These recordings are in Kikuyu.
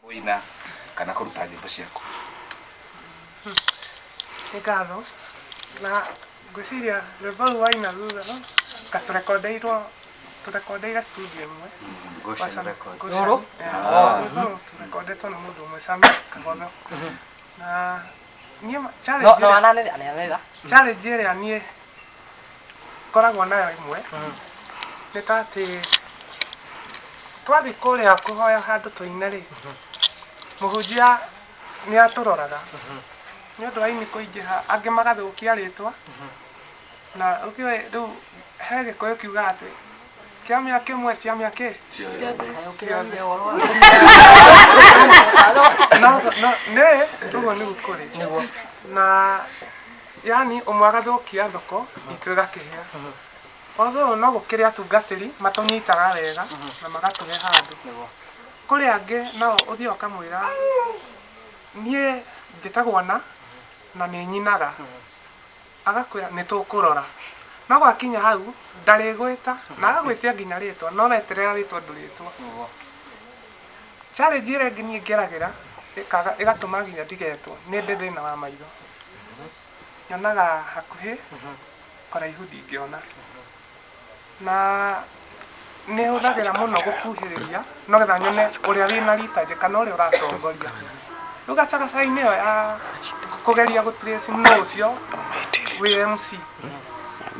Kũina kana kũruta nyĩmbo ciaku? Nĩ ngatho na ngwĩciria rwĩmbo rũu waina thutha no ka tũrekondeirwo tũrekondeire studio ĩmwe. Goshen Goshen- Records. Goshen, Rũrũ? eh, rwĩmbo rũu tũrekondetwo nĩ mũndũ ũmwe Sami Kagotho. Na niĩ No challenge no ĩrĩa- ananĩrĩra anĩrĩra. challenge ĩrĩa niĩ ngoragwo nayo ĩmwe nĩ ta atĩ twathiĩ kũrĩa kũhoya handũ tũine rĩ, mũhunjia nĩ atũroraga nĩ ũndũ wa aini kũingĩha, angĩ magathũkia rĩtwa na ũkĩũĩ rĩu he Gĩkũyũ kiugaga atĩ kĩamĩa kĩmwe ciamĩa kĩ Ciothe. Ũhoro wa no no nĩ ũguo nĩguo kũrĩ. Nĩguo. Na yani ũmwe agathũkia thoko itũ ĩgakĩhĩa. Although no gũkĩrĩ atungatĩri matũnyitaga wega na magatũhe handũ. Nĩguo. Kũrĩ angĩ nao ũthiaga ũkamwĩra niĩ njĩtagwo na na nĩ nyinaga. Agakwĩra nĩ tũkũrora. No gwakinya hau ndarĩgwĩta na agagwĩtia nginya rĩtwa no weterera rĩtwa ndũrĩtwo. Nĩguo. Challenge ĩrĩa ĩngĩ niĩ ngeragĩra ĩkaga ĩgatũma nginya ndigetwo nĩ ndĩ thĩna wa maitho. Nyonaga hakuhĩ kũraihu ndingĩona. Na nĩ hũthagĩra mũno gũkuhĩrĩria nĩgetha nyone ũrĩa wĩna rita kana ũrĩa ũratongoria. Rĩu gacagaca-inĩ ĩyo ya kũgeria gũ trace nũ ũcio wĩ MC,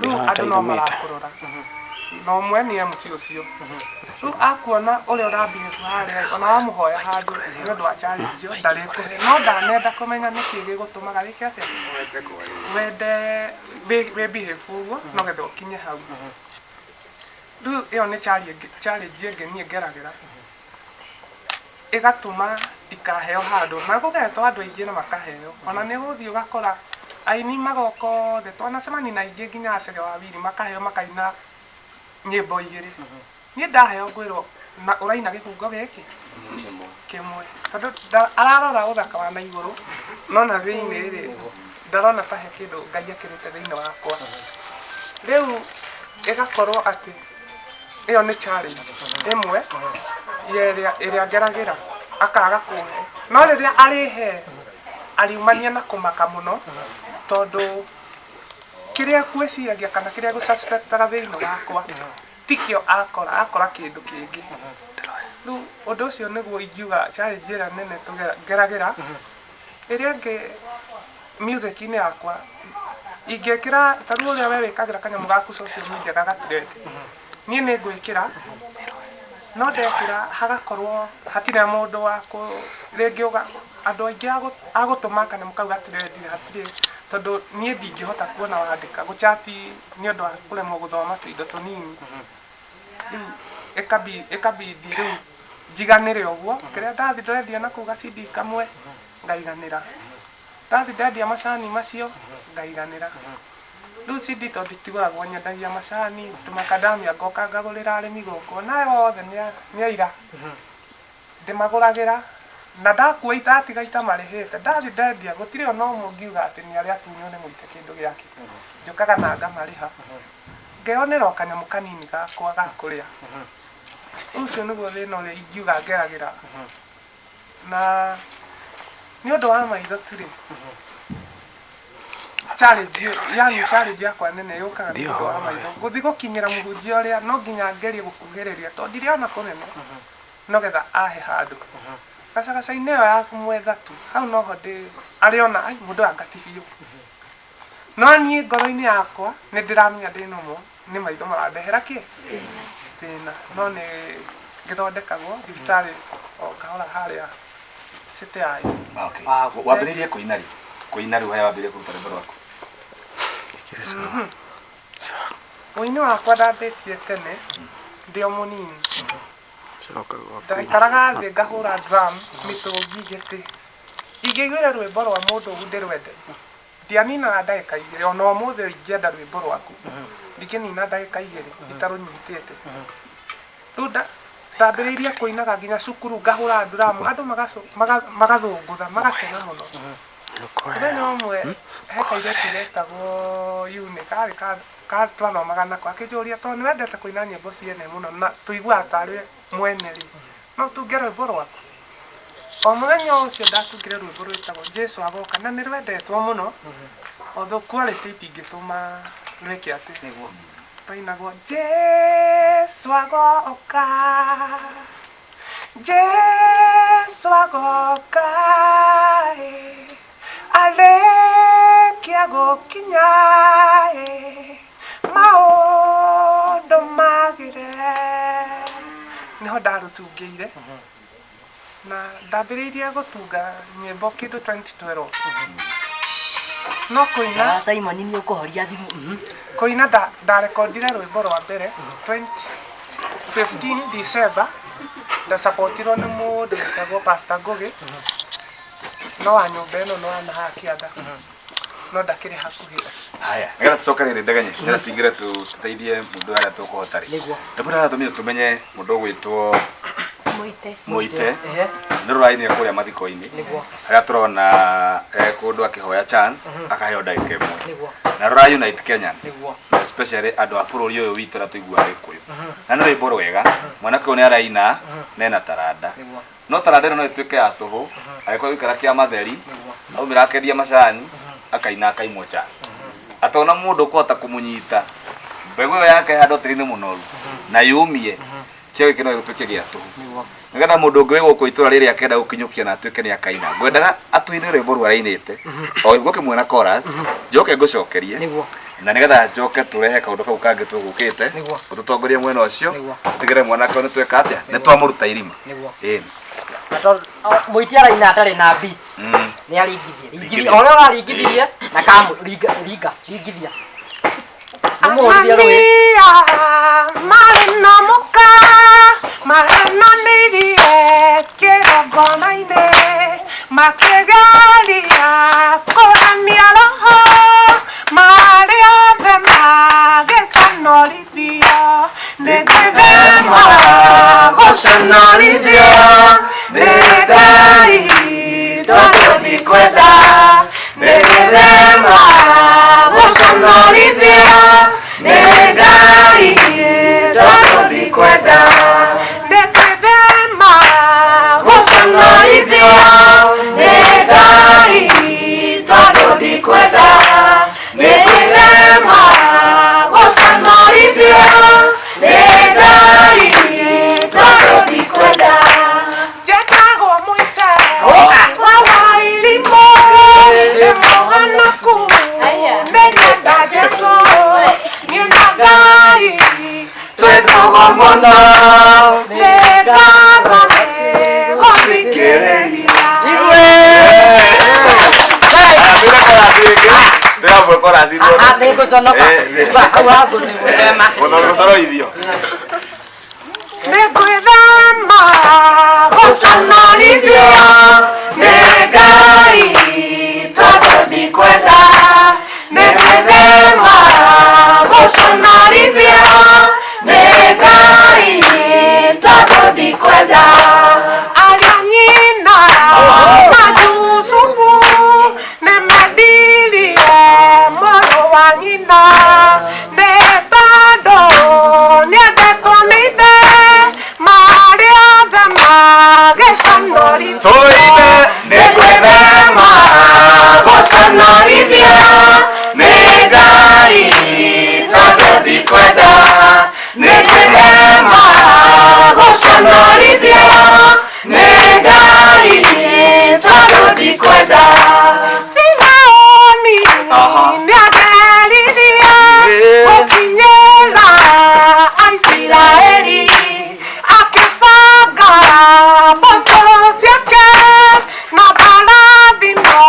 rĩu andũ no marakũrora na ũmwe nĩ MC ũcio. Rĩu akuona ũrĩa ũra behave harĩa ona wamũhoya handũ nĩ ũndũ wa challenge ĩyo ndarĩkũhe. No ndanenda kũmenya nĩkĩ gĩgũtũmaga wĩke atĩa, wende wĩ behave ũguo nĩgetha ũkinye hau. Rĩu ĩyo nĩ challenge ĩngĩ niĩ ngeragĩra ĩgatũma ndikaheo handũ na gũgetwo andũ aingĩ na makaheo. Ona nĩ ũgũthiĩ ũgakora aini magoka othe twanacemania na aingĩ nginya Acege wa Wili makaheo makaina nyĩmbo igĩrĩ. Niĩ ndaheo ngwĩrwo na ũraina gĩbungo gĩkĩ kĩmwe tondũ ararora ũthaka wa na igũrũ no na thĩinĩ rĩ ndarona ta he kĩndũ Ngai ekĩrĩte thĩinĩ wakwa. Rĩu ĩgakorwo atĩ ĩyo nĩ challenge ĩmwe ya ĩrĩa ngeragĩra akaga kũhe. No rĩrĩa arĩhe ariumania na kũmaka mũno tondũ kĩrĩa ngwĩciragia kana kĩrĩa ngũ suspect aga thĩinĩ wakwa tikĩo akora, akora kĩndũ kĩngĩ. Rĩu ũndũ ũcio nĩguo ingiuga challenge ĩrĩa nene ngeragĩra. Ĩrĩa ĩngĩ music-inĩ yakwa ingĩkĩra ta rĩu ũrĩa we wĩkagĩra kanyamũ gaku social media gaga trend, niĩ nĩ ngwĩkĩra no ndekĩra hagakorwo hatirĩ na mũndũ wa kũ rĩngĩ andũ aingĩ a gũtũma kanyamũ kau ga trend hatirĩ tondũ niĩ ndingĩhota kuona wandĩka gũ chat nĩ ũndũ wa kũremwo gũthoma tũindo tũnini. Rĩu ĩkabidi rĩu njiganĩre ũguo kĩrĩa ndathi ndendia na kũu ga CD kamwe ngaiganĩra. Ndathi ndendia macani macio ngaiganĩra. Rĩu CD tondũ itigũragwo nyendagia macani tũmakadamia ngoka ngagũrĩra arĩmi gũkũ na othe nĩ aira. Ndĩmagũragĩra na ndakua ndatiga itamarĩhĩte ndathi ndendia gũtirĩ ona ũmwe ũngiuga atĩ nĩ arĩa atunywo nĩ mũite kĩndũ gĩake. Njũkaga na ngamarĩha ngeyonera o kanyamũ kanini gakwa ga kũrĩa. Ũcio nĩguo thĩna ũrĩa ingiuga ngeragĩra. Na nĩ ũndũ wa maitho tu rĩ, challenge yani challenge yakwa nene yũkaga nĩ ũndũ wa maitho. Gũthiĩ gũkinyĩra mũhunjia ũrĩa no nginya ngerie gũkuhĩrĩria tondũ ndirĩona kũnene nĩgetha ahe handũ. Gacagaca-inĩ ĩyo ya kũmwetha tu hau noho ndĩ arĩona ai mũndũ anga ti biũ. No niĩ ngoro-inĩ yakwa nĩ ndĩramenya ndĩ normal nĩ maitho marandehera kĩ thĩna no nĩ ngĩthondekagwo thibitarĩ o kahora harĩa City Eye. Okay. Wambĩrĩirie kũina rĩ? Kũina rĩu harĩa wambĩrĩirie kũruta rwĩmbo rwaku? Ũini wakwa ndambĩtie tene ndĩ o mũnini. Ndaikaraga thĩ ngahũra drum mĩtũngi gĩtĩ. Ingĩiguire rwĩmbo rwa mũndũ ũguo ndĩrwende ndianinaga ndagĩka igĩrĩ ona ũmũthĩ ũyũ ingĩenda rwĩmbo rwaku ndingĩnina ndagĩka igĩrĩ itarũnyitĩte. Rĩu ndambĩrĩirie kũinaga nginya cukuru ngahũra drum andũ magathũngũtha magakena mũno. Mũthenya ũmwe he kairĩtu getagwo Eunice karĩ ka twathomaga nako akĩnjũria tondũ nĩ wendete kũina nyĩmbo ciene mũno na tũiguaga tarĩ mwene rĩ no tunge rwĩmbo rwaku. O mũthenya ũcio ndatungire rwĩmbo rwĩtagwo Jesu agoka na nĩ rwendetwo mũno. Although quality itingĩtũma rwĩke atĩ. Nĩguo. Rwainagwo Jesu agoka, Jesu agoka, arĩkia gũkinya, maũndũ magĩre. Nĩho ndarũtungĩire na ndambĩrĩirie gũtunga nyĩmbo kĩndũ 2012 no kũina. Ah, Simon nĩ ũkũhoria thimũ. Kũina ndarekondire rwĩmbo rwa mbere 2015 December, ndacapotirwo nĩ mũndũ wĩtagwo Pastor Ngugi, no wa nyũmba ĩno no wa nahaha kĩanda, no ndakĩrĩ hakuhĩ. Haya, nĩgetha tũcoke rĩrĩ ndegenye, nĩgetha tũingĩre tũteithie mũndũ harĩa tũkũhota rĩ. Nĩguo. Ndabura aratũmire tũmenye mũndũ ũgwĩtwo Muite. Mũite. Ehe. Nĩ rũrainire kũrĩa mathiko-inĩ. Nĩguo. Harĩa tũrona kũndũ akĩhoya chance akaheo ndagĩka ĩmwe. Nĩguo. Na rũra unite Kenyans. Nĩguo. Na especially andũ a bũrũri ũyũ witũ arĩa tũiguaga Gĩkũyũ. Na nĩ rwĩmbo rwega. Mwanake ũyũ nĩ araina na ena taranda. Nĩguo. No taranda ĩno no ĩtuĩke ya tũhũ angĩkorwo gũikara kĩa matheri. Nĩguo. Aumĩra akendia macani akaina akaimwo chance. Atona mũndũ ũkũhota kũmũnyita mbegũ ĩyo yake handũ tĩri-inĩ mũnoru na yũmie kĩo gĩkĩ no gĩtuĩke gĩa tũhũ. Nĩguo. Nĩgetha mũndũ ũngĩ wĩ gũkũ itũra rĩrĩ akenda gũkinyũkia na atuĩke nĩ akaina, ngwendaga atũine rwĩmbo rũu arainĩte o iguo kĩmwe na chorus, njoke ngũcokerie. Nĩguo. Na nĩgetha njoke tũrehe kaũndũ kau kangĩ tũgũkĩte. Nĩguo. Ũtũtongorie mwena ũcio. Nĩguo. Tũtigĩre mwanake ũyũ nĩ tweka atĩa, nĩ twamũruta irima. Nĩguo. Ĩni. Na tondũ mũiti araina atarĩ na beats. Nĩ aringithie. Ringithia. O ũrĩa ũraringithirie na kamũ ringa ringa ringithia. Mũmũhũrithie rũĩ. Anania marĩ na mũka marenanĩirie kĩgongona-inĩ makĩgeria kũrania roho marĩ othe magĩconorithio nĩ gwĩthema gũconorithio nĩ Ngai tondũ ndikwenda, nĩ gwĩthema gũconorithio nĩ Ngai tondũ ndikwenda, nĩ gwĩthema gũconorithio nĩ Ngai tondũ ndikwenda, nĩ gwĩthema gũconorithio nĩ Ngai tondũ ndikwenda. Njetagwo Mũite Ũka. wa Wairimũ, ndĩ mũhonoku, nĩnyenda Jesũ, niĩ na Ngai twĩ ndũgũ mũno, nĩ ngatho nĩ gũthikĩrĩria. Igue. Tũine chorus rĩngĩ. Tũramwe chorus ithuothe. Ah, nĩ ngũconoka. Hau haku nĩ gũthema. Gũconorithio. Nĩ gwĩthema gũconorithio nĩ Ngai tondũ ndikwenda, nĩ gwĩthema gũconorithio nĩ Ngai tondũ ndikwenda. Arĩa nyina na Jusufu nĩ mendirie mũrũ wa nyina nĩ tondũ nĩendetwo nĩ ithe marĩ othe magĩconorithio. Tũine. Nĩ gwĩthema gũconorithio nĩ Ngai tondũ ndikwenda, nĩ gwĩthema gũconorithio nĩ Ngai tondũ ndikwenda. Firaũni nĩageririe gũkinyĩra Aisiraeli akĩbanga mbũtũ ciake na mbarathi no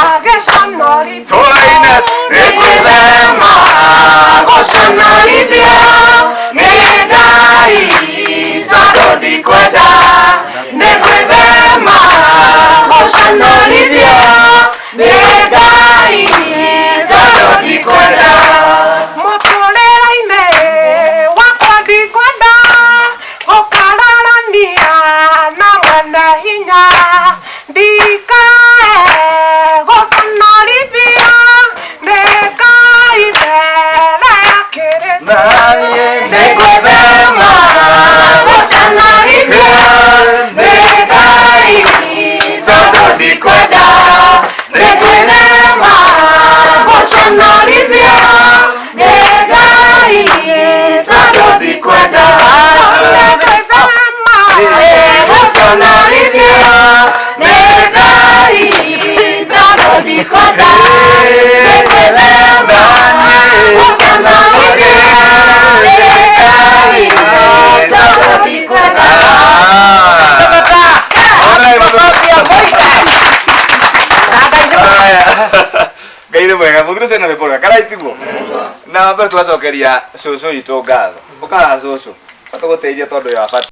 agĩconorithio. Tũine. Nĩ gwĩthema gũconorithio nĩ Ngai tondũ ndikwenda, nĩ gwĩthema gũconorithio nĩ Ngai tondũ ndikwenda. Mũtũrĩre-inĩ wakwa ndikwenda gũkararania na mwene hinya, ndikae gũconorithio nĩ Ngai mbere ya kĩrĩndĩ. Nĩ gwĩthema gũconorithio nĩ Ngai Mũthire cena rwĩmbo rwega kana itiguo na mbere tũgacokeria cũcũ witũ ngatho ũkaga cũcũ atũgũteithia tondũ ya bata.